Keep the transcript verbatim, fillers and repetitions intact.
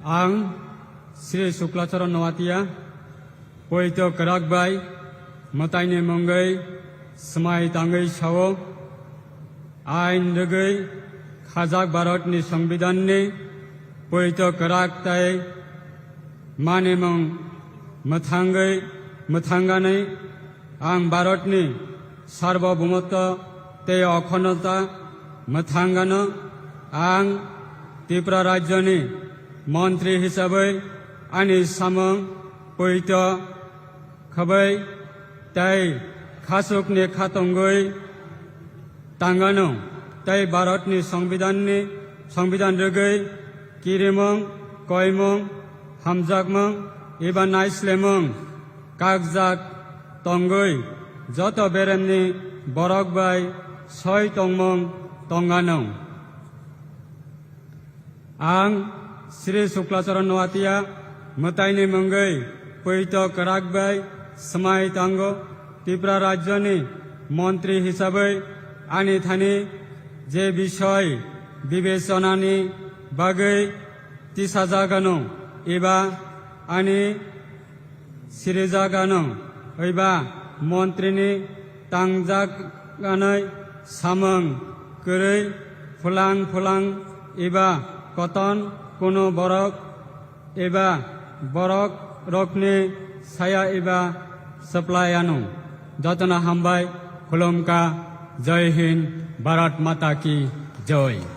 Ang Sri Suklacharan Noatia, poito kwrak bai mwtaini mungwi swmai tangwi sao, ain rwgwi khajak Bharatni Songbidanni poito kwrak tei manimung mwthangwi mwthanganwi ang Bharatni sarvabhumotto tei okhonotta mwthangano. Ang Tripura rajyoni montri hisabwi ani samung poito khwbai tei khasukni khatungwi tangano tei Bharatni Songbidanni, Songbidan rwgwi kirimung, koimung, hamjakmung eba naislemung kakjak tongwi joto beremni borok bai soi tongmung tongano. Ang Sri Suklacharan Noatia mwtaini mungwi poito kwrak bai swmai tango. Tripura rajyoni montri hisabwi ani thani je bisoi bibechanani bagwi tisajagano eba ani sirijaganw eba montrini tangjaganai samung kwrwi phulang phulang eba koton kunu borok eba borok rokni saya eba supply ano. Jotono hambai khulumka. Jai Hind, Bharat Mata Ki Jai.